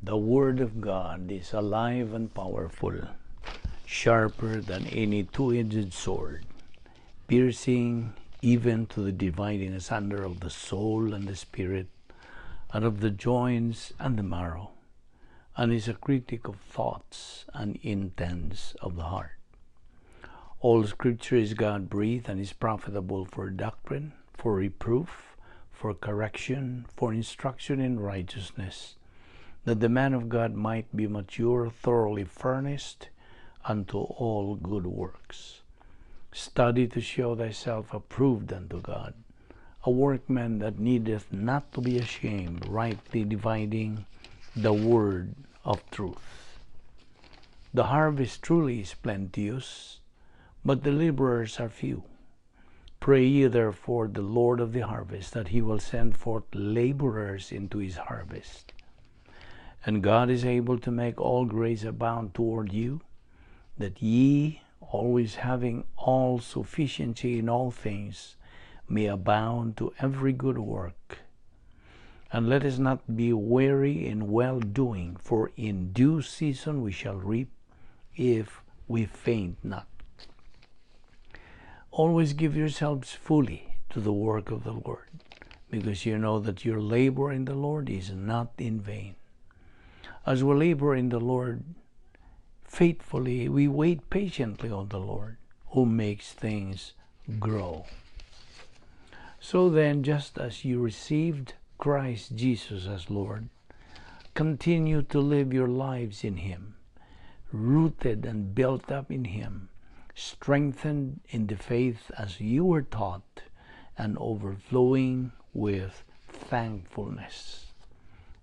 The Word of God is alive and powerful, sharper than any two-edged sword, piercing even to the dividing asunder of the soul and the spirit, and of the joints and the marrow, and is a critic of thoughts and intents of the heart. All Scripture is God breathed and is profitable for doctrine, for reproof, for correction, for instruction in righteousness, that the man of God might be mature, thoroughly furnished unto all good works. Study to show thyself approved unto God, a workman that needeth not to be ashamed, rightly dividing the word of truth. The harvest truly is plenteous, but the laborers are few. Pray ye therefore the Lord of the harvest that he will send forth laborers into his harvest. And God is able to make all grace abound toward you, that ye, always having all sufficiency in all things, may abound to every good work. And let us not be weary in well doing, for in due season we shall reap if we faint not. Always give yourselves fully to the work of the Lord, because you know that your labor in the Lord is not in vain. As we labor in the Lord faithfully, we wait patiently on the Lord, who makes things grow. So then, just as you received Christ Jesus as Lord, continue to live your lives in Him, rooted and built up in Him, strengthened in the faith as you were taught, and overflowing with thankfulness.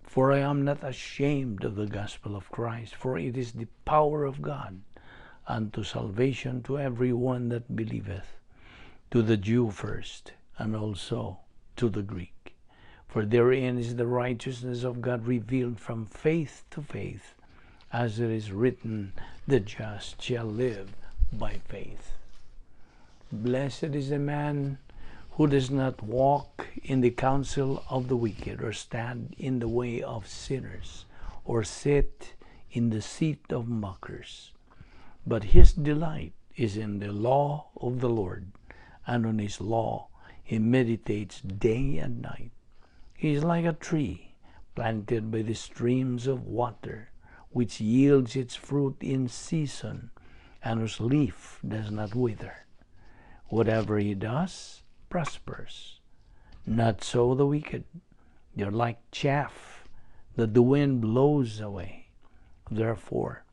For I am not ashamed of the gospel of Christ, for it is the power of God unto salvation to every one that believeth, to the Jew first, and also to the Greek. For therein is the righteousness of God revealed from faith to faith, as it is written, "The just shall live by faith." Blessed is the man who does not walk in the counsel of the wicked, or stand in the way of sinners, or sit in the seat of mockers. But his delight is in the law of the Lord, and on his law he meditates day and night. He is like a tree planted by the streams of water, which yields its fruit in season, and whose leaf does not wither. Whatever he does prospers. Not so the wicked. They are like chaff that the wind blows away. Therefore,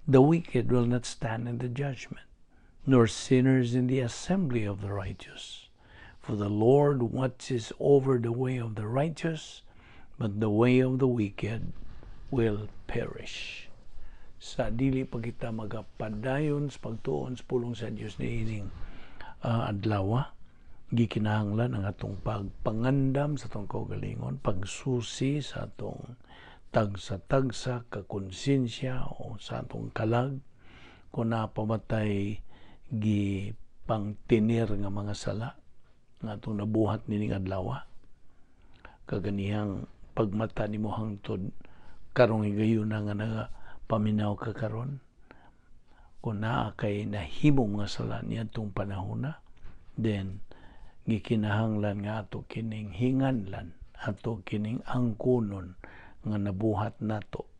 the wicked will not stand in the judgment, nor sinners in the assembly of the righteous. For the Lord watches over the way of the righteous, but the way of the wicked will perish. Sa dili pa kita magapadayon sa pagtuon sa pulong sa Dios niining adlaw, gikinahanglan ang atong pagpangandam sa atong kaugalingon, pagsusi sa atong tagsa-tagsa ka konsensya o sa atong kalag kung naa pa ba tay gi pangtinir nga mga sala nga atong nabuhat nining adlaw. Kaganihang pagmata nimo hangtod karong higayuna nga nagapaminaw ka karon, kung naa kay nahimo nga sala niadtong panahona, then gikinahanglan nga ato kining hinganlan, ato kining angkunon nga nabuhat nato,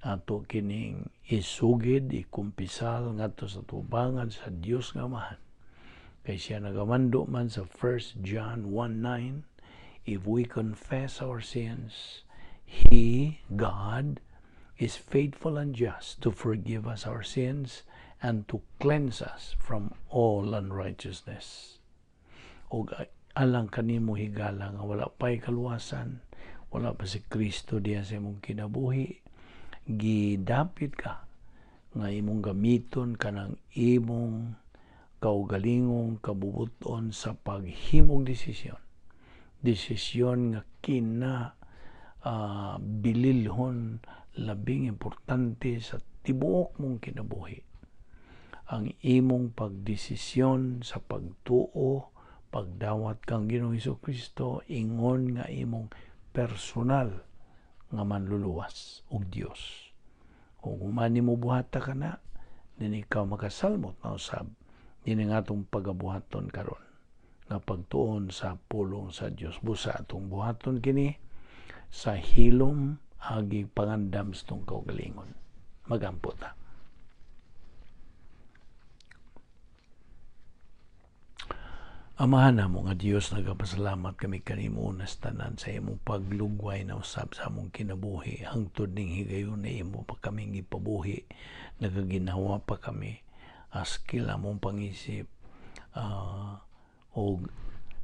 ato kining isugid, ikumpisal ngadto sa tubangan sa Dios nga Amahan, kay siya nagamando man sa 1 John 1:9, "If we confess our sins, He, God, is faithful and just to forgive us our sins and to cleanse us from all unrighteousness." Og alang kanimo, higala, nga wala pa'y kaluwasan, wala pa si Kristo diya sa imong kinabuhi, gidapit ka nga imong gamiton kanang imong kaugalingong kabubuton sa paghimog desisyon. Desisyon nga kina bililhon labing importante sa tibuok mong kinabuhi. Ang imong pagdesisyon sa pagtuo, pagdawat kang Ginoong Kristo ingon nga imong personal nga manluluwas ug Dios. Ug human nimo buhata kana, din ikaw makasalmot na usab dinhi nga atong pagabuhaton karon nga pagtuon sa pulong sa Dios. Busa atong buhaton kini sa hilom agi pangandam sa atong kaugalingon. Magampo ta. Amahan namo nga Dios, nagapasalamat kami kanimo una sa tanan sa imong paglugway na usab sa among kinabuhi hangtod ning higayon na imo pa kaming gipabuhi, nagaginhawa pa kami, askil among pangisip og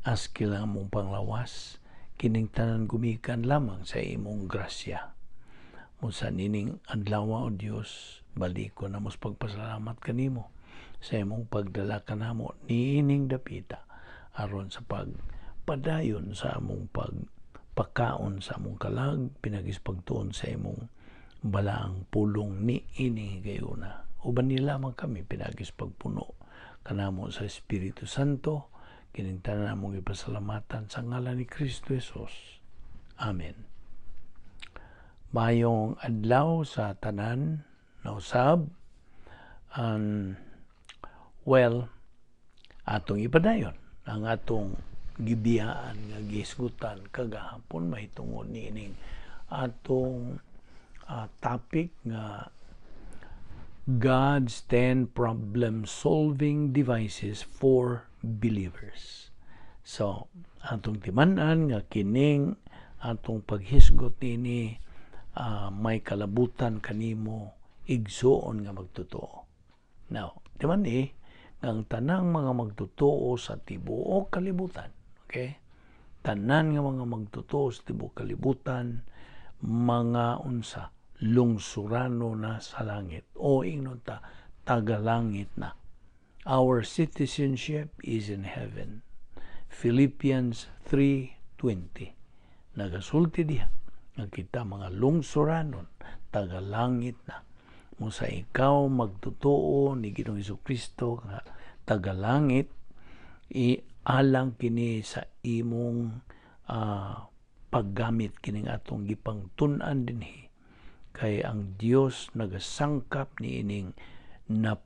askil among panglawas, kining tanan gumikan lamang sa imong grasya. Musa nining adlaw, o Dios, baliko na mos pagpasalamat kanimo sa imong pagdala kanamo niining dapita aron sa pagpadayon sa among pagpakaon sa among kalag pinagis pagtuon sa imong balaang pulong ni ining higayuna. Uban nila lamang kami pinagis pagpuno kanamo sa Espiritu Santo, kining tanan among ipasalamatan sa ngalan ni Kristo Jesus. Amen. Mayong adlaw sa tanan na usab. Well, atong ipadayon ang atong gibiyaan nga gisgutan kagahapon mahitungod niining atong topic nga God's 10 problem-solving devices for believers. So, atong timan-an nga kining atong paghisgot niini may kalabutan kanimo igsuon nga magtotoo. Now, timan ni ang tanang mga magtotoo sa tibuok kalibutan, okay? Tanan nga mga magtotoo sa tibuok kalibutan, mga unsa, lungsurano na sa langit o ingnon ta tagalangit na. Our citizenship is in heaven. Philippians 3:20. Nagasulti diha nga kita mga lungsuranon, tagalangit na. Musa ikaw magtotoo ni Ginoong Hesukristo nga tagalangit, ialang kini sa imong paggamit kining atong gipangtun-an dinhi, kay ang Dios nagasangkap niining 10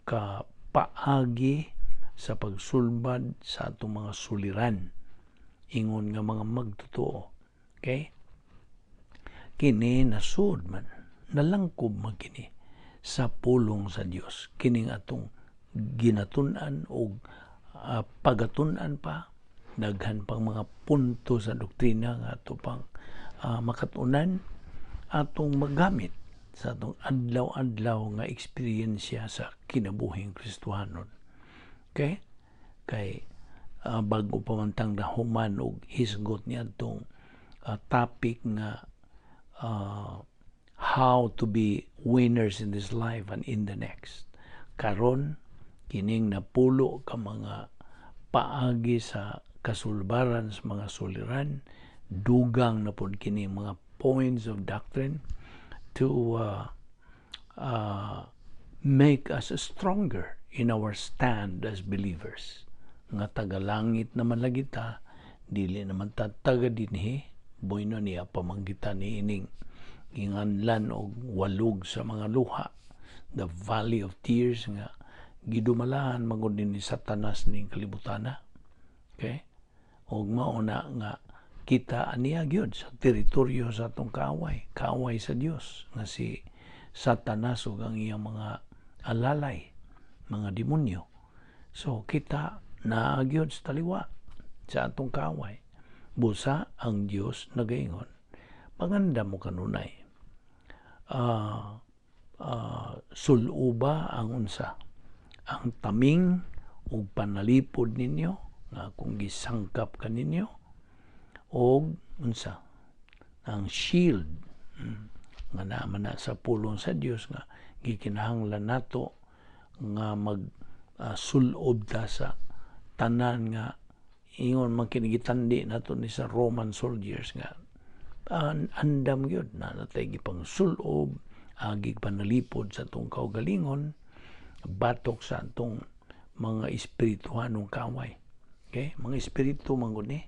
ka paagi sa pagsulbad sa atong mga suliran ingon nga mga magtotoo. Okay? Kini nasud man, nalangkob man kini sa pulong sa Dios, kining atong ginatun-an og pagatun-an pa, daghan pang mga punto sa doktrina nga ato pang makatunan, atong magamit sa atong adlaw-adlaw nga eksperyensya sa kinabuhing Kristohanon. Okay? Kay bago pa man tang nahuman og hisgot niadtong topic nga how to be winners in this life and in the next. Karon kining 10 ka mga paagi sa kasulbaran sa mga suliran, dugang na pud kini mga points of doctrine to make us stronger in our stand as believers. Nga tagalangit naman lagi ta, dili naman ta taga dinhi, bueno niya pamanggita ni ining ginganlan og walog sa mga luha, the valley of tears nga gidumalahan magod ni Satanas ning kalibutana. Okay? Og mao na nga kita aniya gyud sa teritoryo sa atong kaaway, kaaway sa Dios nga si Satanas ug ang iyang mga alalay, mga demonyo. So kita naa gyud sa taliwa sa atong kaaway. Busa ang Dios nagaingon, panganda mo kanunay. Suluba ang unsa, ang taming ug panalipod ninyo nga kung gisangkap kaninyo, og unsa ang shield nga naman na sa pulong sa Dios nga gikinahanglan nato nga mag sulob ta sa tanan nga ingon man kini gitandi nato ni sa Roman soldiers nga andam gyud na natay gipang sulob agi panalipod sa atong kaugalingon batok sa atong mga espirituhanong kaaway. Okay? Mga espiritu man gud ni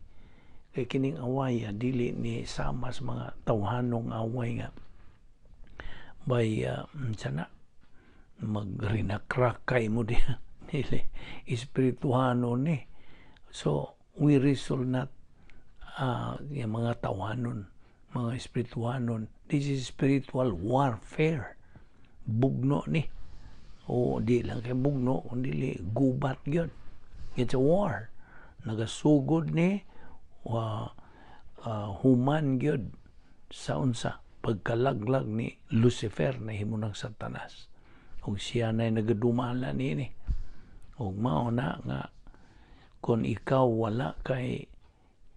Kay kining away, dili ni sama sa mga tawhanong away nga by sana magrinakrakay mo diha. Dili, espirituhano ni. So we wrestle not yung mga tawhanon, mga espirituhanon. This is spiritual warfare. Bugno ni. O di lang kay bugno, kundi gubat gyud. It's a war. Nagasugod ni wa human gyud sa unsa, pagkalaglag ni Lucifer na himo ng Satanas. Ug siya na nagadumala niini. Ug mao na nga kung ikaw wala kay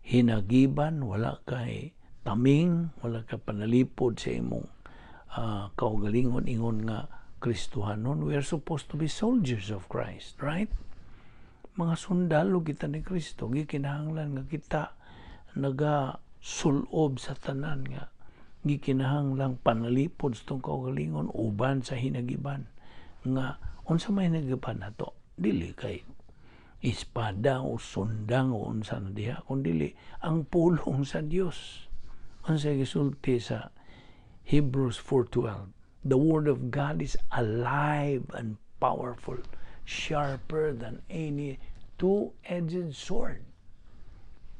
hinagiban, wala kay taming, wala kay panalipod sa imong kaugalingon ingon nga Kristohanon, we are supposed to be soldiers of Christ, right? Mga sundalo kita ni Kristo, gikinahanglan nga kita naga sulob sa tanan nga gikinahanglang panalipod sa atong kaugalingon uban sa hinagiban. Nga unsa may hinagiban nato? Dili kay espada o sundang o unsa na diha, kundi ang pulong sa Dios. Unsa gisulti sa Hebrews 4:12? "The word of God is alive and powerful, sharper than any two-edged sword,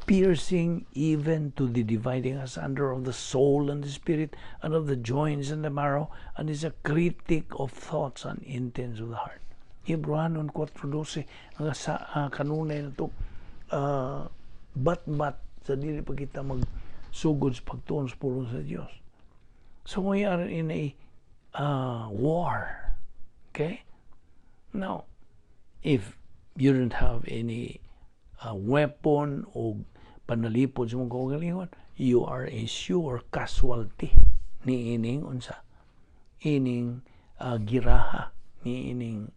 piercing even to the dividing asunder of the soul and the spirit and of the joints and the marrow, and is a critic of thoughts and intents of the heart." Hebrewanon 4:12 ang sa kanunay na to bat-bat sa dili pa kita magsugod sa pagtuon sa pulong sa Dios. So we are in a war. Okay? Now, if you don't have any weapon o panalipod sa mong kaugalingon, you are a sure casualty ni ining unsa, ining giraha ni ining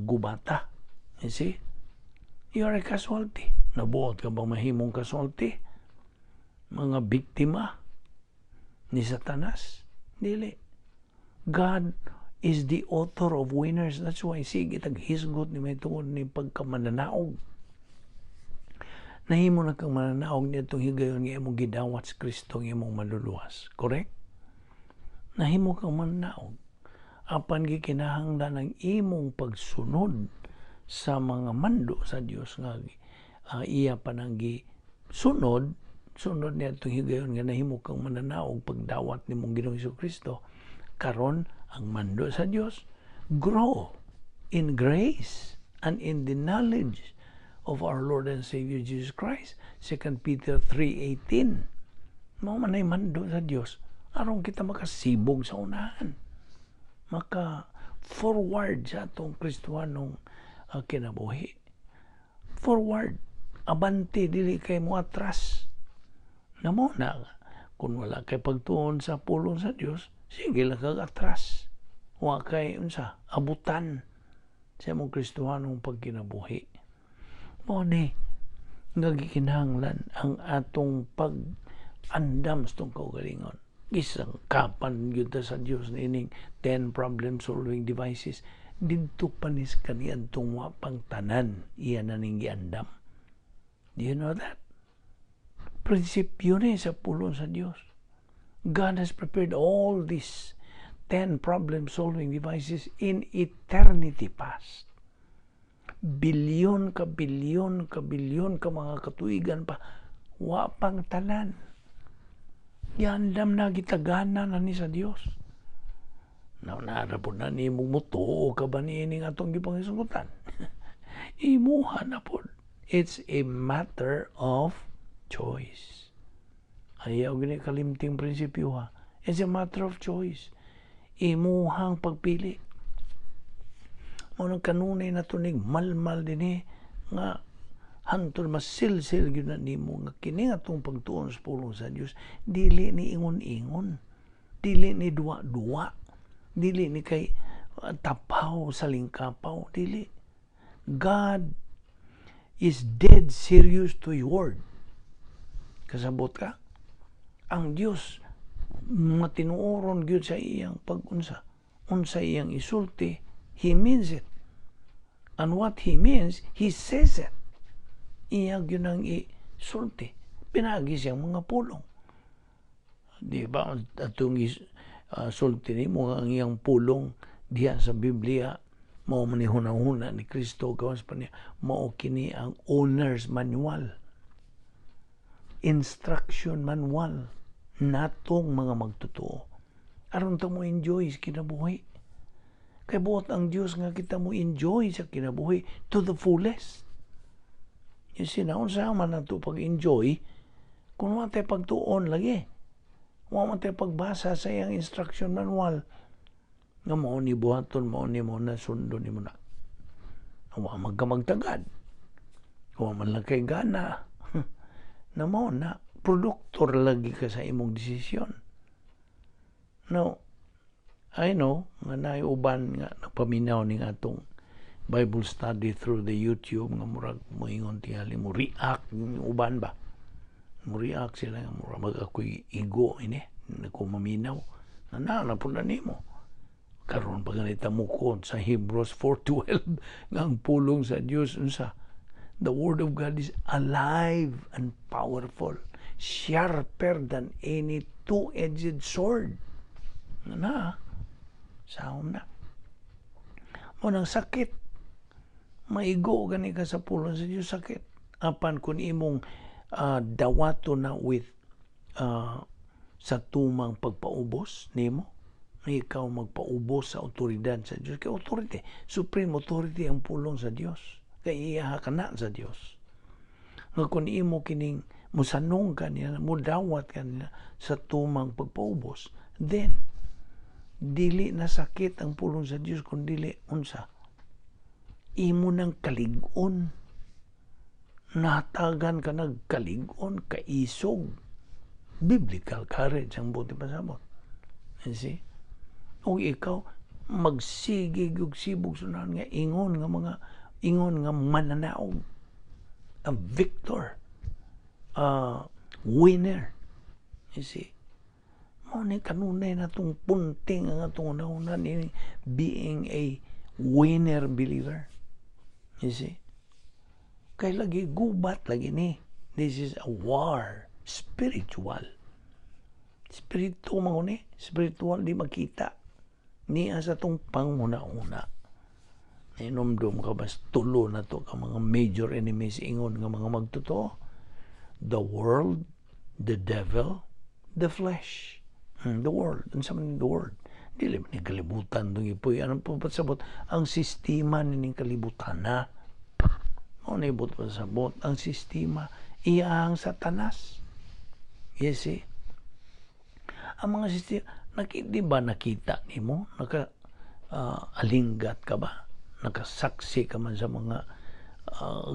gubata. You see, you are a casualty. Nabuot ka bang mahimong casualty, mga biktima ni Satanas? Dili. God is the author of winners. That's why sige tag hisgot ni may tungod ni pagkamananaog. Nahimo na kang mananaog niadtong higayon nga imong gidawat sa Kristo nga imong maluluwas. Correct? Nahimo kang mananaog. Apan gikinahanglan ang imong pagsunod sa mga mando sa Dios nga iya pa nang gisunod sunod niadtong higayon nga nahimo kang mananaog pagdawat nimong Ginoong Kristo. Karon, ang mando sa Dios, grow in grace and in the knowledge of our Lord and Savior Jesus Christ. 2 Peter 3:18. Mao man ay mando sa Dios aron kita makasibog sa unahan. Maka forward sa atong Kristohanong kinabuhi. Forward. Abante, dili kay mo atras. Namo na, kung wala kay pagtuon sa pulong sa Dios, sige lang kag atras. Wa kay unsa, abutan sa imong Kristohanong pagkinabuhi. Mao ni nga gikinahanglan ang atong pag-andam sa atong kaugalingon. Gisangkapan gyud ta sa Dios niining 10 problem solving devices didto pa ni sa kaniadtong wa pang tanan, iya na ning giandam. Do you know that? Prinsipyo ni sa pulong sa Dios. God has prepared all these 10 problem solving devices in eternity past. Bilyon ka bilyon ka bilyon ka mga katuigan pa, wa pang tanan. Giandam na, gitagana na ni sa Dios. Na nara po na nimo, mutuo ka ba niining atong gipanghisgutan? Imuha na po. It's a matter of choice. Ayaw gini kalimting prinsipyo ha. It's a matter of choice. Imuhang pagpili. Mao nang kanunay na tunig malmal dinhi nga hantod masilsil gyud na nimo nga kini atong pagtuon sa pulong sa Dios dili ni ingon-ingon, dili ni duwa-duwa, dili ni kay tapaw sa lingkapaw, dili. God is dead serious to His word. Kasabot ka? Ang Dios matinuoron gyud sa iyang pag-unsa. Unsa iyang isulti, He means it. And what He means, He says it. Iya gyud ang isulti. Pinaagi siyang mga pulong. Di ba atong sulti nimo ang iyang pulong diha sa Biblia, mao man ni hunahuna ni Kristo, gawas pa niya, mao kini ang owner's manual, instruction manual natong mga magtotoo aron ta mo enjoy sa kinabuhi, kay buot ang Dios nga kita mo enjoy sa kinabuhi to the fullest. You see, naunsa man nato pag-enjoy kung wa tay pagtuon lagi, wa man tay pagbasa sa iyang instruction manual nga mao ni buhaton, mao ni mo na sundon nimo na wa man ka magtagad, wa man lang kay gana na mao na produktor lagi ka sa imong desisyon. No, I know nga naay uban nga nagpaminaw ning atong Bible study through the YouTube nga murag moingon tingali mo react yung uban ba, mo react sila nga murag mag ako'y ego ini ko maminaw na na na pud na nimo karon pa ganita mo ko sa Hebrews 4:12 nga ang pulong sa Dios unsa? The word of God is alive and powerful, sharper than any two-edged sword. Na sahom na mo nang sakit, maigo gani ka sa pulong sa Dios, sakit. Apan kung imong dawato na with sa tumang pagpaubos nimo, na ikaw magpaubos sa otoridad sa Dios, kay authority, supreme authority ang pulong sa Dios, kay iya ka na sa Dios, nga kung imo kining musanong ka niya, mudawat ka niya sa tumang pagpaubos, then dili na sakit ang pulong sa Dios, kun dili unsa, imo nang kalig-on, nahatagan ka nagkalig-on, kaisog, biblical courage ang buti pasabot. You see? Ug ikaw magsige og sibog sunan nga ingon nga mga ingon nga mananaog, a victor, a winner. You see? Mao ni kanunay na tong punting ang atong una ni being a winner believer. You see? Kay lagi gubat lagi ni. This is a war. Spiritual. Spiritual man ni. Spiritual, di makita. Niya sa tong panguna-una. Inomdom ka bas tulo na to ka mga major enemies ingon nga mga magtotoo? The world, the devil, the flesh. The world. Unsa man the world? Dili man ni kalibutan dong ipoy. Anong po pasabot? Ang sistema ni kalibutan na. Mao na ibot pasabot. Ang sistema, iya ang Satanas. You see? Ang mga sistema, di ba nakita nimo? Naka alinggat ka ba? Nakasaksi ka man sa mga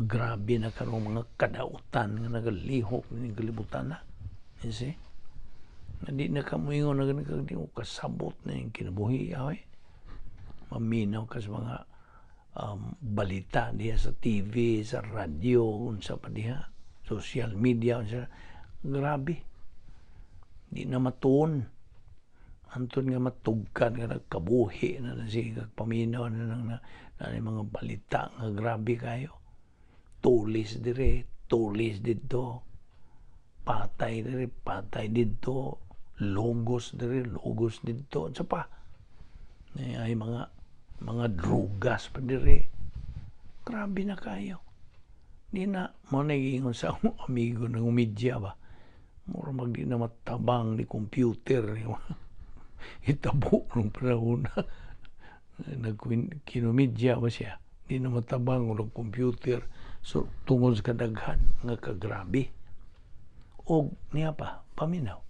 grabe na karong mga kadautan nga nagalihok ni kalibutan na. You see? Nga di na ka moingon na ganun ka, di mo kasabot na yung kinabuhi, ay. Maminaw ka sa mga balita diha sa TV, sa radyo, unsa pa diha, social media, unsa, grabe. Di na matuon. Anton nga matugkan nga nagkabuhi na na sige paminaw na nang na mga balita nga grabe kayo. Tulis dire, tulis didto. Patay dire, patay didto. Logos dire, logos didto. Unsa pa? Ay, mga drugas pa dire. Grabe na kayo. Di na, mo nagingon sa akong amigo ng media ba? Mura mag di na matabang ni computer. Itabo nung panahon na nagkinumidya ba siya. Di na matabang ng computer. So, tungod sa kadaghan nga kagrabe. Og niya pa, paminaw.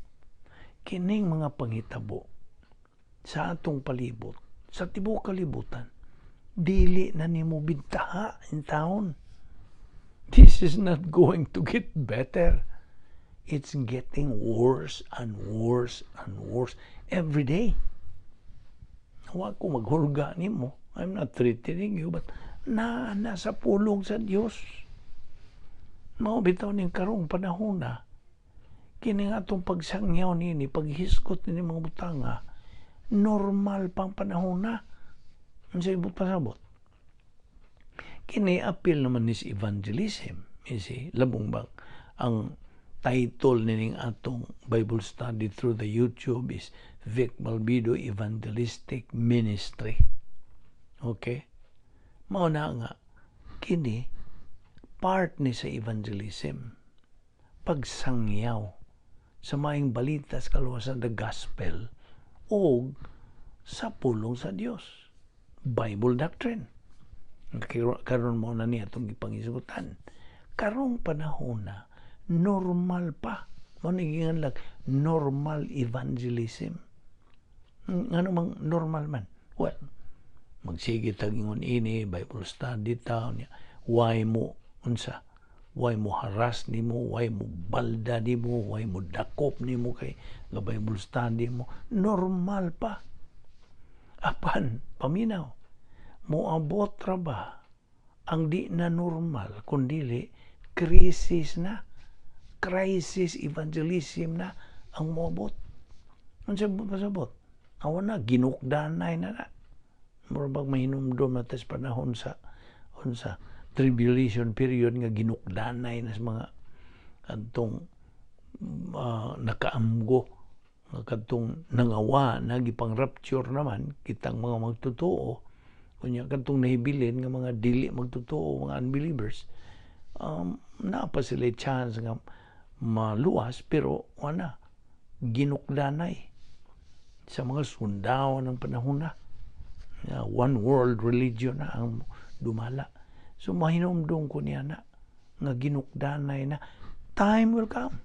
Kining mga panghitabo sa atong palibot, sa tibuok kalibutan, dili na nimo bintaha in town. This is not going to get better. It's getting worse and worse and worse every day. Wa ko maghulga nimo. I'm not threatening you, but na nasa pulong sa Dios. Mao bitaw ning karong panahon na kini nga atong pagsangyaw nini, paghisgot nini mga butanga, normal pang panahon na. Unsa ibot pasabot? Kini appeal naman ni evangelism. You see, labong bang ang Title nining atong Bible study through the YouTube is Vic Balbido Evangelistic Ministry. Okay? Mao na nga kini part ni sa evangelism. Pagsangyaw sa maayong balita sa kaluwasan, the gospel, o sa pulong sa Dios. Bible doctrine. Karon mao na niya itong ipanghisgutan. Karong panahon na, normal pa. Mao ni lang normal evangelism. Ngano mang normal man? Well, magsige tag ingon ini, Bible study ta niya. Why mo unsa? Why mo haras nimo, why mo balda nimo, why mo dakop nimo kay nga Bible study mo, normal pa. Apan paminaw, moabot ra ba ang di na normal kundili crisis na, crisis evangelism na ang moabot. Unsa pasabot? Awa na ginukdanay na na. Mura bag mahinumdom na tas panahon sa unsa, tribulation period, nga ginukdanay na sa mga adtong nakaamgo nga kadtong nangawa na, gipang rapture naman kitang mga magtotoo. Unya kadtong nahibilin nga mga dili magtotoo, mga unbelievers, naa pa sila chance nga maluwas, pero wala, ginukdanay sa mga sundao ng panahon na one world religion na ang dumala. So mahinumdum ko niya na nga ginukdanay na. Time will come,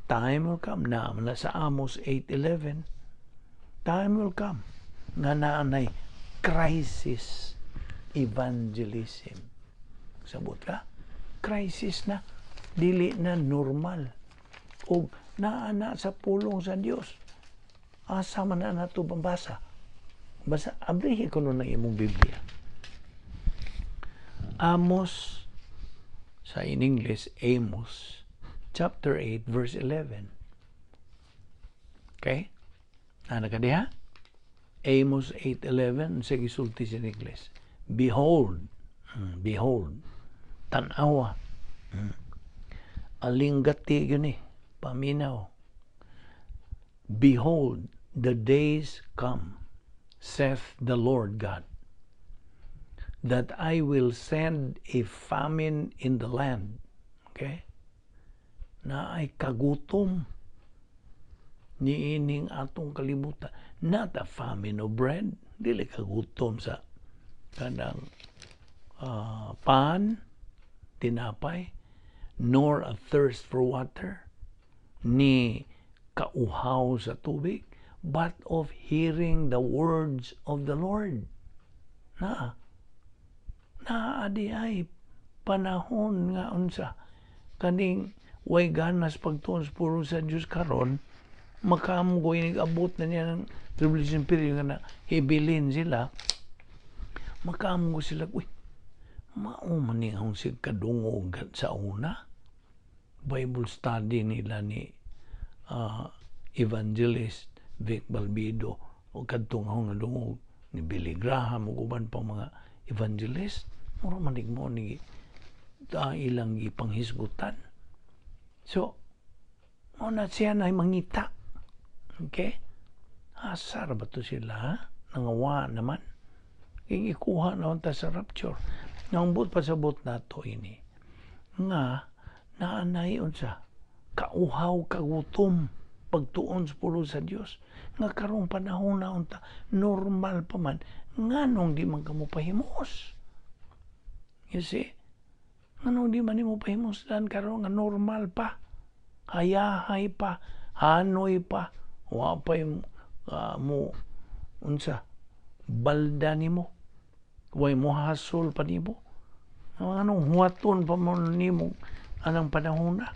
time will come na na sa Amos 8:11, time will come nga naanay crisis evangelism. Sabot ka? Crisis na, dili na normal og naa na sa pulong sa Dios. Asa man na nato pambasa? Basa, abrihi ko nun ang imong Biblia. Amos, sa in English, Amos, chapter 8, verse 11. Okay? Ana ka diha? Amos 8:11, sa gisulti sa English. Behold, behold, tanawa. Alinggati yun eh, paminaw. "Behold, the days come, saith the Lord God, that I will send a famine in the land." Okay? Na ay kagutom niining atong kalibutan. Not a famine of bread. Dili kagutom sa kanang pan, tinapay, nor a thirst for water, ni kauhaw sa tubig, but of hearing the words of the Lord. Na, naa di ay panahon nga unsa kaning way ganas pagtuon sa pulong sa Dios karon, makaamgo inig abot na niya ng tribulation period nga na hibilin sila, makaamgo sila, "Uy, mao man ni ang sig kadungog sa una Bible study nila ni Evangelist Vic Balbido o kadtong akong nadungog ni Billy Graham ug uban pang mga evangelist, mura man mo ni ilang gipanghisgutan." So mao na siya na mangita. Okay, asar ba to sila, ha? Nangawa naman kay ikuha naman ta sa rapture. Nga but pasabot nato ini nga naanay unsa, kauhaw, kagutom pagtuon sa pulong sa Dios, nga karong panahon na unta normal pa man, nganong di man kamo pahimos? You see, nganong di man nimo pahimos dan karon nga normal pa, hayahay pa, hanoy pa, wa pa mo unsa, balda nimo, way mo hasol pa nimo, anong huwaton pa mo nimo anang panahon na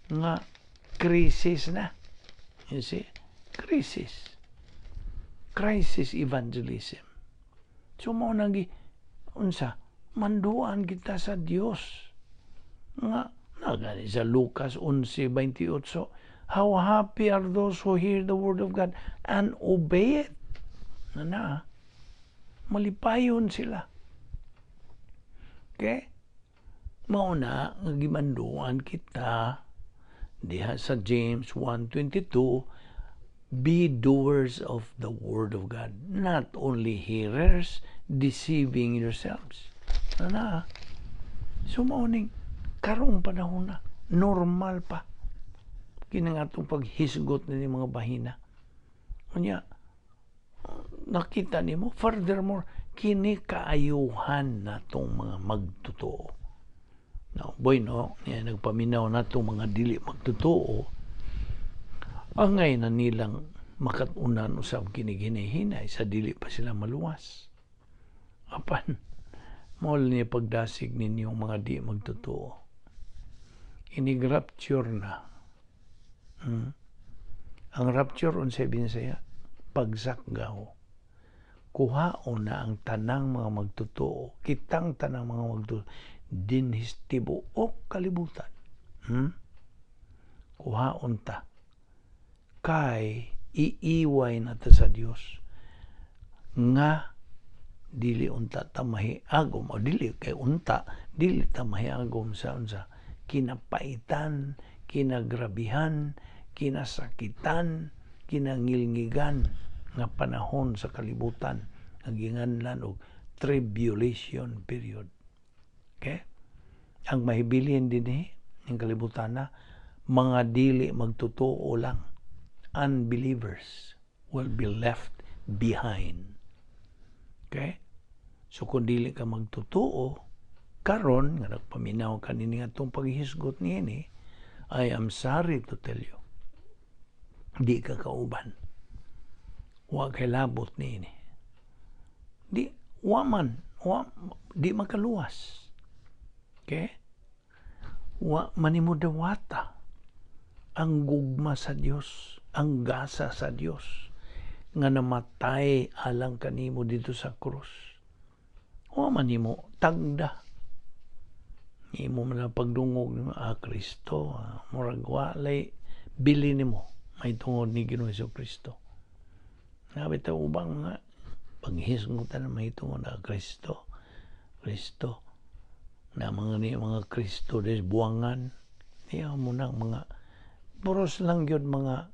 nga crisis na? You see, crisis, crisis evangelism. So mao nang unsa, manduan kita sa Dios nga nagani sa Lucas 11:28, "How happy are those who hear the word of God and obey it." Na na malipayon sila. Okay, mao na nga gimanduan kita. Diha sa James 1:22, "Be doers of the word of God, not only hearers, deceiving yourselves." Ana, so mao ning karong panahon na normal pa kini nga atong paghisgot ni mga bahina. Unya nakita nimo, furthermore, kini kaayuhan natong mga magtotoo. No, boy, no, niya nagpaminaw natong mga dili magtotoo, angay na nilang makatunan usab kini hinahinay sa dili pa sila maluwas. Apan mao niya pagdasig ninyong mga di magtotoo. Inig rapture na. Ang rapture, unsay Binsaya? Pagsakgaw. Kuhaon na ang tanang mga magtotoo, kitang tanang mga magtotoo dinhi sa tibuok kalibutan. Kuhaon ta. Kay iiway na ta sa Dios nga dili unta ta mahiagom o dili kay unta dili ta mahiagom sa unsa kinapaitan, kinagrabihan, kinasakitan, kinangilngigan nga panahon sa kalibutan nga ginganlan og tribulation period. Okay? Ang mahibilin dinhi ning kalibutan na mga dili magtotoo lang. Unbelievers will be left behind. Okay? So kung dili ka magtotoo karon nga nagpaminaw ka nini atong paghisgot niini, I am sorry to tell you, di ka kauban. Wa kay labot niini. Di wa man, wa di makaluwas. Okay? Wa man nimo dawata ang gugma sa Dios, ang gasa sa Dios nga namatay alang kanimo dito sa krus. Wa man nimo tagda. Imo man ang pagdungog nimo, ah, Kristo, ah, murag walay bili nimo may tungod ni Ginoong Kristo. Nga bitaw ubang nga paghisgutan na may tungod na Kristo. Kristo. Na mga ni mga Kristo des buwangan. Iya mo nang mga puros lang gyud mga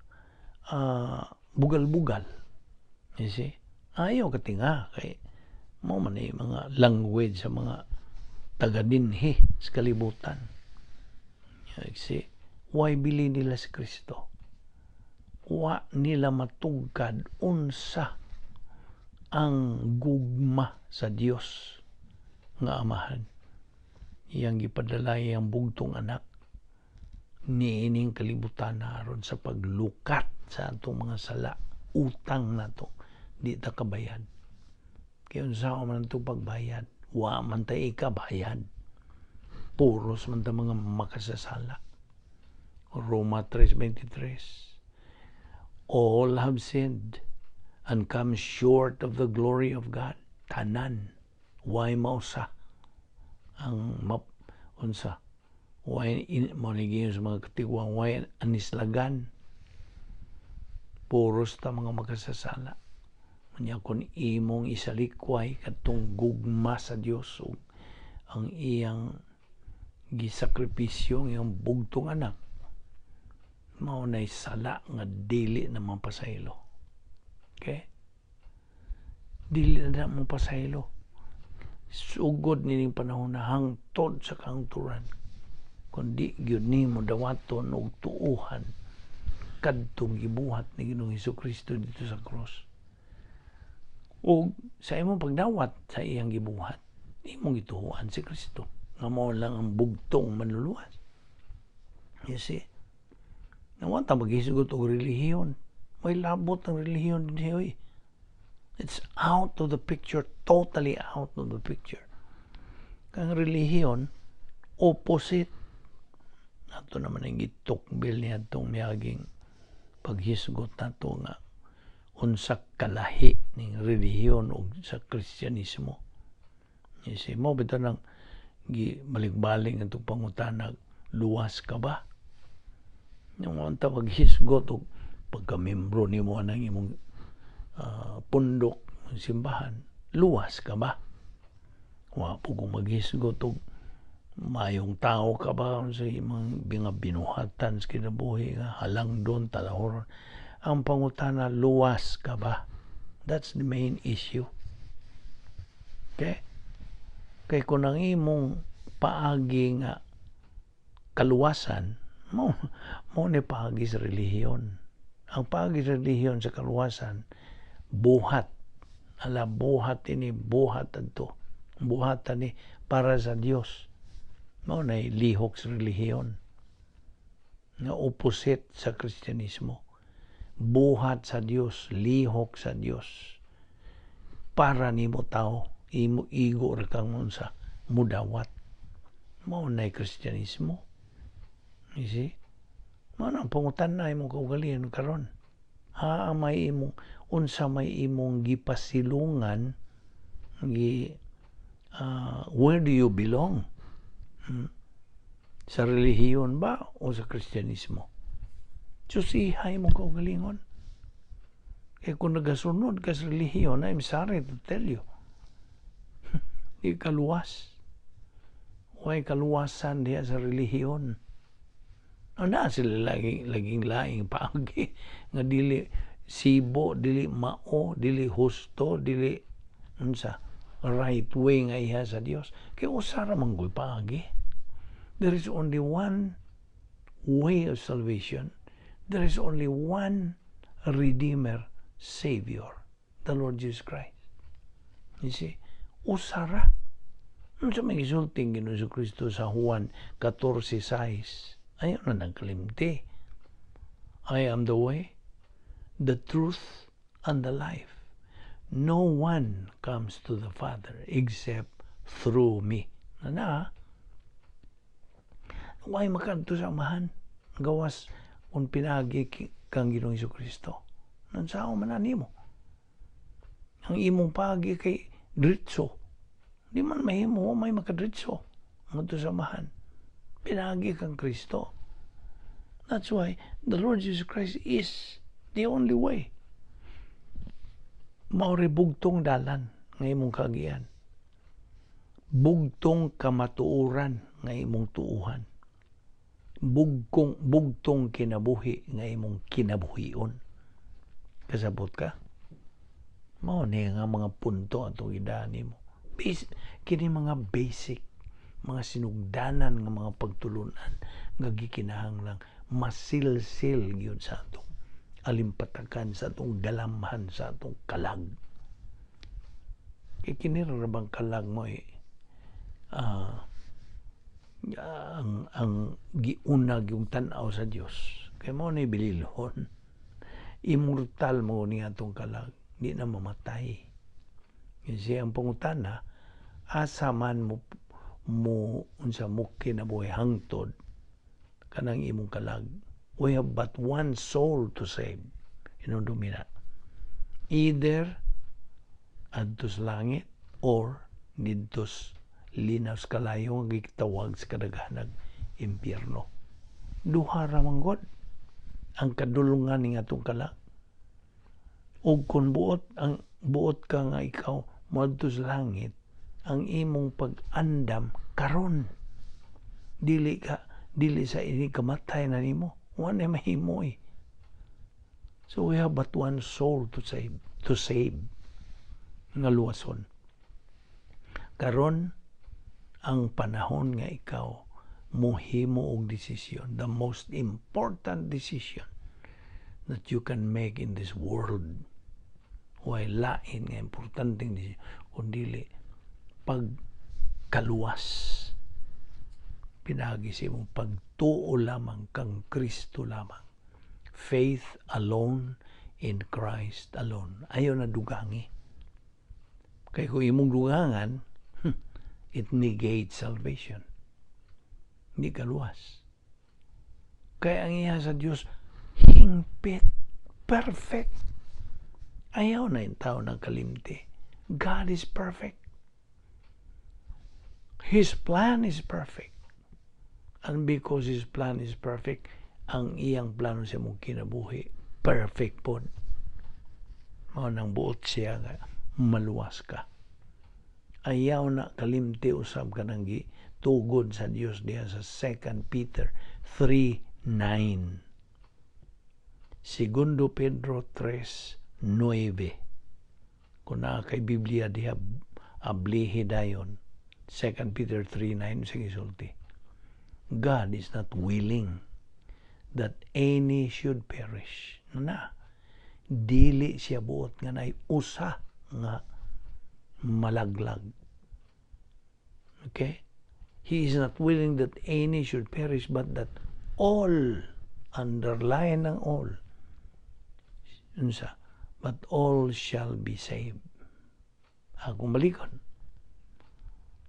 bugal-bugal. You see? Ayaw katinga kay mo man ni mga language sa mga taga dinhi sa kalibutan. You see? Why bili nila si Kristo? Wa nila matugkad unsa ang gugma sa Dios nga Amahan. Iyang gipadala iyang bugtong anak niining kalibutan aron sa paglukat sa atong mga sala, utang nato di ta kabayad. Kay unsa man atong pagbayad? Wa man ta ikabayad. Puros man ta mga makasasala. Roma 3:23. All have sinned and come short of the glory of God. Tanan. Why mausa ang map unsa why in, mo ni sa mga katigwang why anislagan, puros ta mga makasasala. Unya kun imong isalikway kadtong gugma sa Dios ug ang iyang gisakripisyo ang iyang bugtong anak, mao nay sala nga dili na mapasaylo. Okay, dili na na mapasaylo sugod nining panahon na hangtod sa kahangturan kung di gyud nimo dawaton og tuuhan kadtong gibuhat ni Ginoong Kristo dito sa cross. O sa imong pagdawat sa iyang gibuhat, imong gituohan si Kristo nga mao lang ang bugtong manluluwas. You see? Nawa ta maghisgot og relihiyon. May labot ang relihiyon dinhi oy. It's out of the picture, totally out of the picture. Kang relihiyon, opposite. Ato naman ang gitukbil niya itong miaging paghisgot nato nga unsa kalahi ning relihiyon og sa Kristyanismo. You see, mo bitaw nang gi balik-balik atong pangutana, luwas ka ba? Yung unta maghisgot og pagka-membro nimo anang imong pundok simbahan, luwas ka ba? Wa po kung maghisgot og Mayong tao ka ba sa imong mga binuhatan sa kinabuhi nga halangdon, talahoron? Ang pangutana, luwas ka ba? That's the main issue. Okay? Kay kung ang imong paagi nga kaluwasan, mo ni paagi sa relihiyon. Ang paagi sa relihiyon sa kaluwasan, buhat. Ala, buhat ini, buhat adto. Buhat ni para sa Dios. Mao na lihok sa relihiyon nga opposite sa Kristyanismo. Buhat sa Dios, lihok sa Dios. Para nimo tao, imo igo ra kang unsa mudawat. Mao na Kristyanismo. You see? Mao na ang pangutan-a imong kaugalingon karon. Ha, may imong unsa may imong gipasilungan gi where do you belong? Sa relihiyon ba o sa Kristyanismo? Susihay mo kaugalingon. Kaya kung nagasunod ka sa relihiyon, I'm sorry to tell you, di ka luwas. Way kaluwasan diya sa relihiyon. O na sila laging, laging laing paagi nga dili sibo, dili mao, dili husto, dili unsa right way nga iha sa Dios. Kay usa ra man gud paagi. There is only one way of salvation. There is only one Redeemer, Savior, the Lord Jesus Christ. You see? Usa ra. Unsa may gisulti ang Ginoong Kristo sa Juan 14:6? Ayaw na nagkalimti. "I am the way, the truth, and the life. No one comes to the Father except through me." Na na, way makadto sa Amahan gawas kung pinagi kang Ginoong Kristo. Nansao man na nimo. Ang imong paagi kay dritso. Di man mahimo may makadritso ngadto sa Amahan. Pinagi kang Kristo. That's why the Lord Jesus Christ is the only way. Mao bugtong dalan nga imong kagian. Bugtong kamatuoran nga imong tuuhan. Bugtong kinabuhi nga imong kinabuhion. Kasabot ka? Mao ni nga mga punto atong idaan nimo. Kini mga basic, mga sinugdanan nga mga pagtulunan nga gikinahanglang masilsil gyud sa atong alimpatakan, sa atong galamhan, sa atong kalag. Kay kini ra bang kalag mo eh, ang giunag yung tan-aw sa Dios. Kay mo ni bililhon. Immortal mo ni atong kalag, di na mamatay. Kasi ang pangutana, asa man mo unsa mo kinabuhi hangtod kanang imong kalag? We have but one soul to save. Hinumdumi na. Either adto sa langit or didto sa linaw sa kalayo nga gitawag sa kadaghanag impyerno. Duha ra man gud ang kadulungan ning atong kalag. Ug kung buot ang buot ka nga ikaw moadto sa langit, ang imong pag-andam karon, dili ka dili sa ini kamatay na nimo, wa na mahimo eh. So we have but one soul to save nga luwason. Karon ang panahon nga ikaw mohimo og desisyon, the most important decision that you can make in this world. Way lain nga importanteng desisyon kun dili pagkaluwas pinagi sa imong pagtuo lamang kang Kristo lamang. Faith alone in Christ alone. Ayaw na dugangi. Kay kung imong dugangan, it negates salvation. Hindi ka luwas. Kaya ang iya sa Diyos, hingpit, perfect. Ayaw na yung tao ng kalimti. God is perfect. His plan is perfect. And because His plan is perfect, ang iyang plano sa imong kinabuhi, perfect pod. Mao nang buot siya nga maluwas ka. Ayaw na kalimti usab ka nang gi Gitugod sa Dios diha sa 2 Peter 3:9. Segundo Pedro 3:9. Kung naa kay Biblia diha, ablihi dayon. 2 Peter 3:9, sige, sulti. God is not willing that any should perish. Na, dili siya buot nga naay usa nga malaglag. Okay? He is not willing that any should perish, but that all, underline ng all, unsa, but all shall be saved. Akong balikon.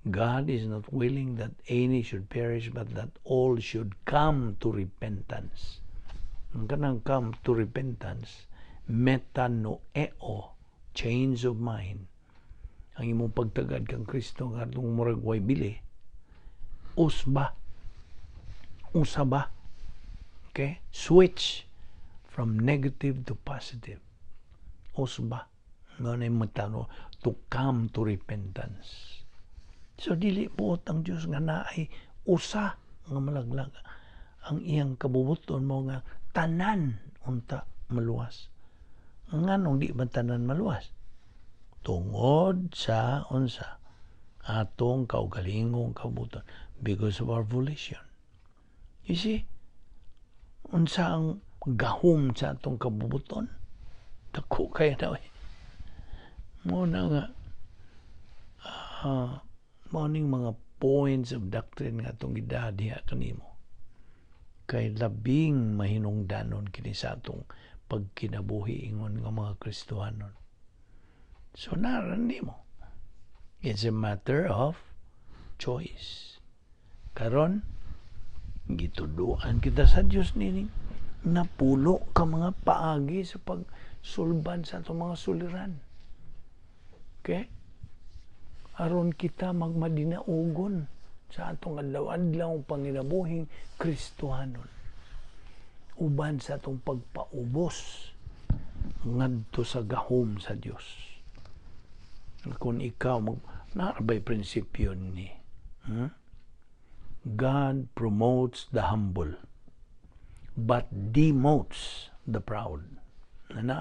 God is not willing that any should perish, but that all should come to repentance. Ang kanang come to repentance, metanoeo, change of mind. Ang imong pagtagad kang Kristo nga atong murag way bili, usba. Usaba. Okay? Switch from negative to positive. Usba. Nga na metano, to come to repentance. So dili buot ang Dios nga naay usa nga malaglag. Ang iyang kabubuton mo nga tanan unta maluwas. Nganong di man tanan maluwas? Tungod sa unsa? Atong kaugalingong kabubuton, because of our volition. You see? Unsa ang gahom sa atong kabubuton? Dako kaya na eh. Mo na nga mao ning mga points of doctrine nga atong gidadiha kanimo. Kay labing mahinungdanon kini sa atong pagkinabuhi ingon nga mga Kristohanon. So naran nimo. It's a matter of choice. Karon gituduan kita sa Dios nining napulo ka mga paagi sa pagsulban sa atong mga suliran. Okay? Aron kita magmadinaugon sa atong adlaw-adlaw panginabuhing Kristohanon, uban sa atong pagpaubos ngadto sa gahom sa Dios. Kung ikaw mag naarbay prinsipyo ni, God promotes the humble but demotes the proud. Na na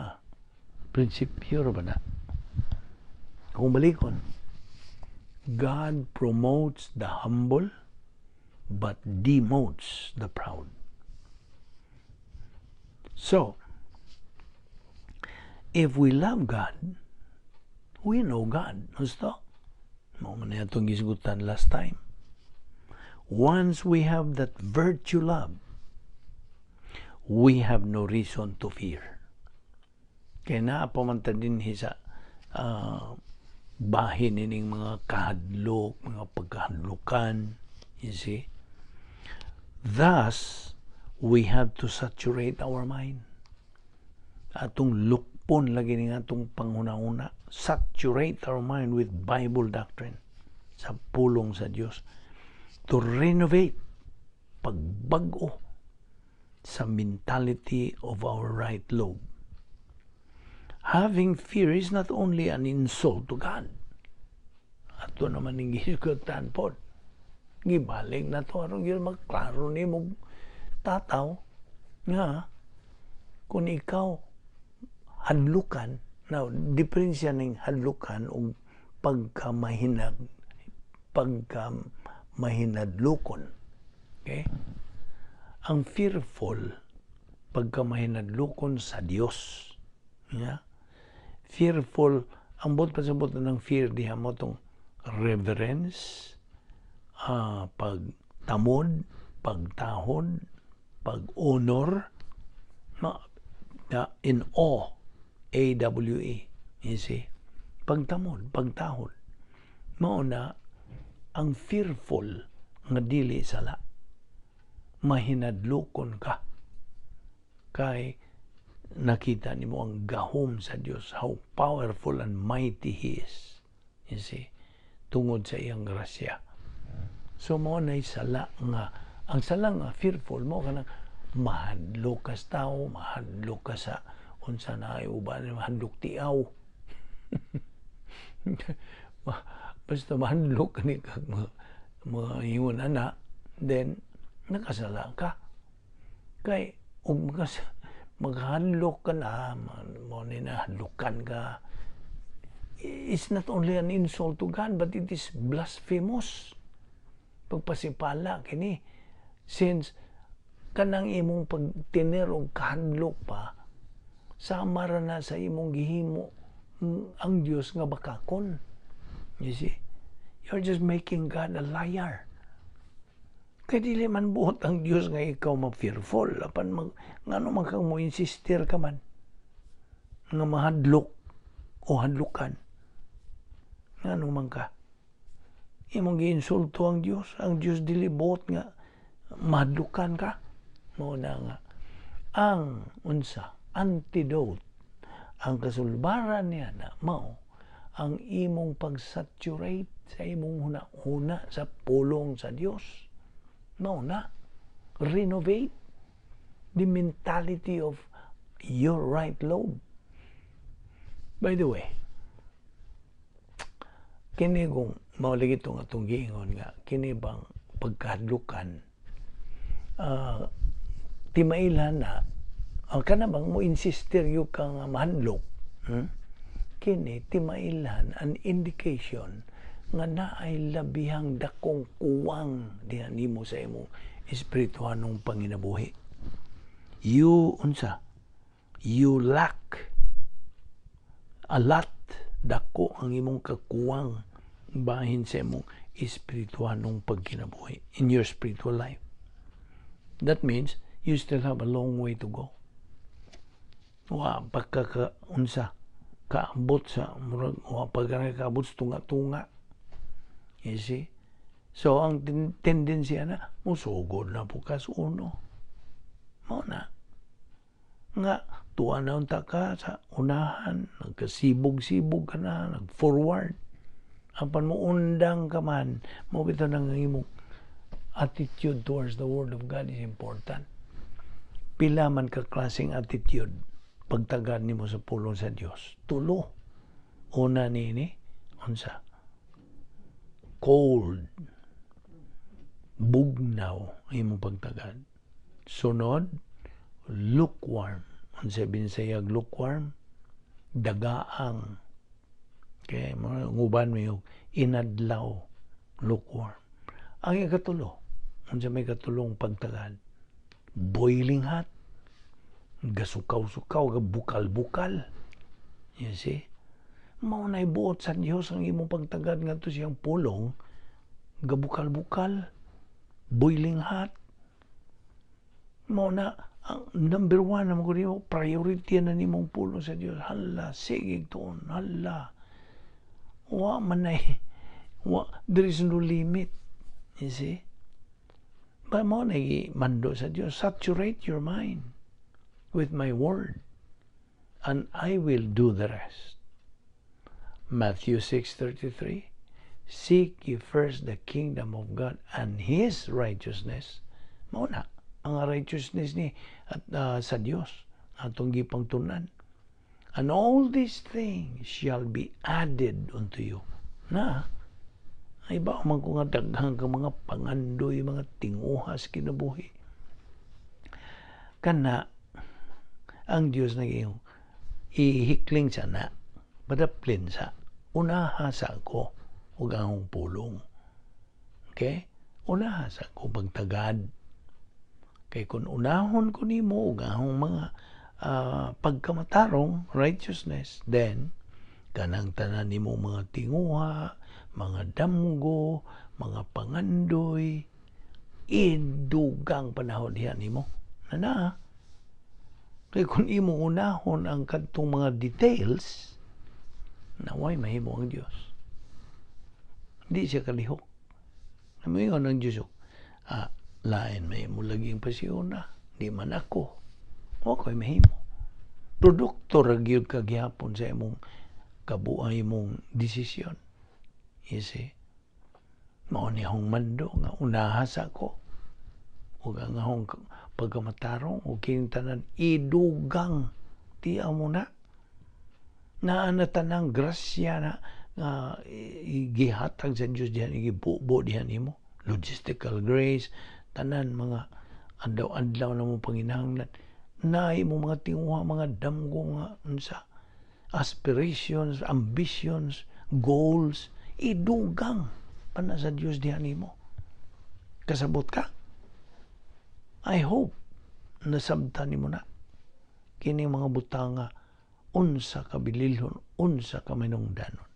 prinsipyo ra ba na? Kung balikon, God promotes the humble but demotes the proud. So, if we love God, we know God. Gusto? Mao man na itong gisgutan last time. Once we have that virtue love, we have no reason to fear. Kaya naa pa man ta din sa bahin ining mga kahadlok, mga pagkahadlokan, you see? Thus, we have to saturate our mind. Atong lukpon lagi ning atong panghuna-huna. Saturate our mind with Bible doctrine, sa pulong sa Dios. To renovate, pagbag-o sa mentality of our right lobe. Having fear is not only an insult to God. Ato naman ning gisgutan pod. Gibalik na to aron gyud magklaro nimo, tataw, nga kung ikaw hadlukan. Now, diferensya ning hadlukan ug pagka mahinadlokon, okay? Ang fearful, pagka mahinadlokon sa Dios, yeah? Fearful, ang buot pasabot ng fear diha mo tong reverence, pagtamod, pagtahod, pag-honor, na in awe, AWE, you see? Pagtamod, pagtahod. Mao na ang fearful nga dili sala. Mahinadlokon ka. Kay nakita nimo ang gahom sa Dios, how powerful and mighty He is. You see? Tungod sa iyang grasya. So mao na sala nga ang sala nga fearful mo kanang mahadlok ka sa tao, mahadlok ka sa unsa na ay uban, mahadlok tiaw. Basta mahadlok ni kag Ingon ana, then nakasala ka. Kay ug maghadlok ka na, mo ni nahadlokan ka. It's not only an insult to God, but it is blasphemous. Pagpasipala kini, since kanang imong pagtiner og kahadlok pa sama ra na sa imong gihimo ang Dios nga bakakon. You see? You're just making God a liar. Kay dili man buot ang Dios nga ikaw ma-fearful. Apan ngano man kang mo insistir ka man nga mahadlok o hadlukan? Ngano man ka? Imong giinsulto ang Dios. Ang Dios dili buot nga mahadlukan ka. Mao na nga ang unsa antidote, ang kasulbaran niya na mao ang imong pag-saturate sa imong huna-huna sa pulong sa Dios. Mao na, renovate the mentality of your right lobe. By the way, kini kung mao lagi itong atong giingon nga kini bang pagkahadlukan, timailhan na ang kana bang mo insistir yu ka nga mahadlok, Kini timailhan an indication nga naay labihang dakong kuwang diha nimo sa imong espirituhanong panginabuhi. You unsa? You lack a lot. Dako ang imong kakuwang bahin sa imong espirituhanong pagkinabuhi, in your spiritual life. That means you still have a long way to go. Wa pa ka unsa kaabot sa murag wa pa ka kaabot sa tunga-tunga. You see? So ang tendency na musugod na po ka sa uno. Mao na. Nga tuwa na unta ka sa unahan, nagkasibog-sibog ka na, nag-forward. Apan mo undang ka man, mo bitaw nang imong attitude towards the Word of God is important. Pila man ka klaseng attitude pagtagad nimo sa pulong sa Dios? Tulo. Una nini, unsa? Cold. Bugnaw ang imong pagtagad. Sunod, lukewarm. Unsa binsayag lukewarm? Dagaang. Okay, mga nguban mo yung inadlaw, lukewarm. Ang ikatulo, unsa may katulong pagtagad? Boiling hot. Gasukaw-sukaw, gabukal-bukal. You see? Mao na'y buot sa Dios ang imong pagtagad ngadto siyang pulong, gabukal-bukal, boiling hot. Mao na ang number one na mo, priority na nimong pulong sa Dios. Hala, sige tuon, hala. Wa man nay, wa, there is no limit. You see? Ba mo na mando sa Dios, "Saturate your mind with my word and I will do the rest." Matthew 6:33, "Seek ye first the kingdom of God and His righteousness." Mao na ang righteousness ni at sa Dios atong gipangtunan. "And all these things shall be added unto you." Na, ay ba man ko nga daghang ka mga pangandoy, mga tinguhas kinabuhi. Kana, ang Dios nag ihikling sa na, padaplin sa, unaha sa ako, ug ang pulong. Okay? Unaha sa ako pagtagad. Kay kung unahon ko nimo ug ang mga pagkamatarong, righteousness, then kanang tanan nimo mga tinguha, mga damgo, mga pangandoy, idugang panahon diha nimo. Na na. Kay kung imo unahon ang kadtong mga details, naway mahimo ang Dios. Di siya kalihok. Namuingon ang Diyos, lain may mo laging pasiuna, di man ako. Wa ko'y mahimo. Produkto ra gyud ka gihapon sa imong kabuay, imong desisyon. You see? Mao ni akong mando nga unaha sa ako ug ang akong pagkamatarong ug kining tanan idugang tiya mo na. Naa na tanang grasya na nga gihatag sa Dios dihan, igibubo dihan nimo. Logistical grace, tanan mga adlaw-adlaw na mo panginahanglan. Naay mo mga tinguha, mga damgo nga unsa, aspirations, ambitions, goals, idugang pa na sa Dios diha nimo. Kasabot ka? I hope nasabtan nimo na kini mga butanga, unsa ka bililhon, unsa ka mahinungdanon.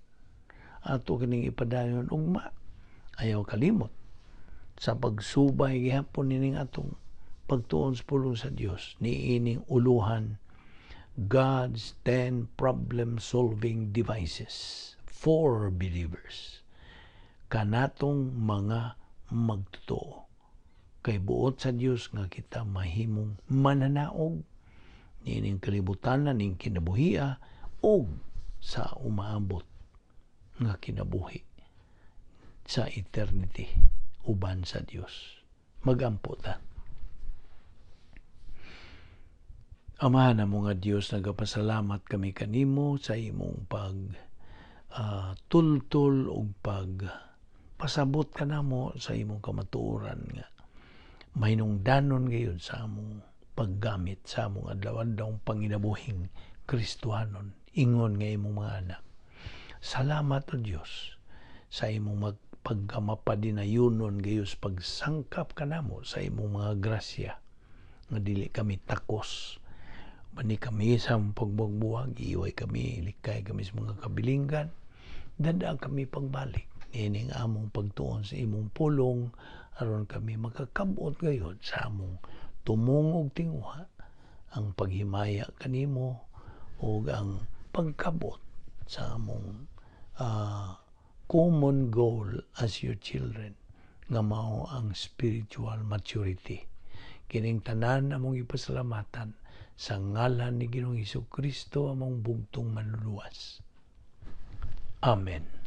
Ato kining ipadayon ugma. Ayaw kalimot sa pagsubay gihapon nining atong pagtuon sa pulong sa Dios niining uluhan, God's 10 problem solving devices for believers, kanatong mga magtotoo, kay buot sa Dios nga kita mahimong mananaog niining kalibutan, ning kinabuhia ug sa umaabot nga kinabuhi sa eternity uban sa Dios. Magampo ta. Amahan mo nga Dios, nagapasalamat kami kanimo sa imong pag tultol ug pag pasabot kanamo sa imong kamatuoran nga mahinungdanon gayud sa among paggamit sa among adlaw-adlaw panginabuhing Kristohanon ingon nga imong mga anak. Salamat, O Dios, sa imong pagkamapadinayunon gayos pagsangkap kanamo sa imong mga grasya nga dili kami takos mani kami sa pagbuwag, iway kami, likay kami sa mga kabilinggan, dada kami pagbalik niining among pagtuon sa imong pulong aron kami makakabot gayod sa among tumong og tinguha, ang paghimaya kanimo ug ang pagkabot sa among common goal as your children nga mao ang spiritual maturity. Kining tanan among ipasalamatan sa ngalan ni Ginoong Hesus Kristo, among bugtong Manluluwas. Amen.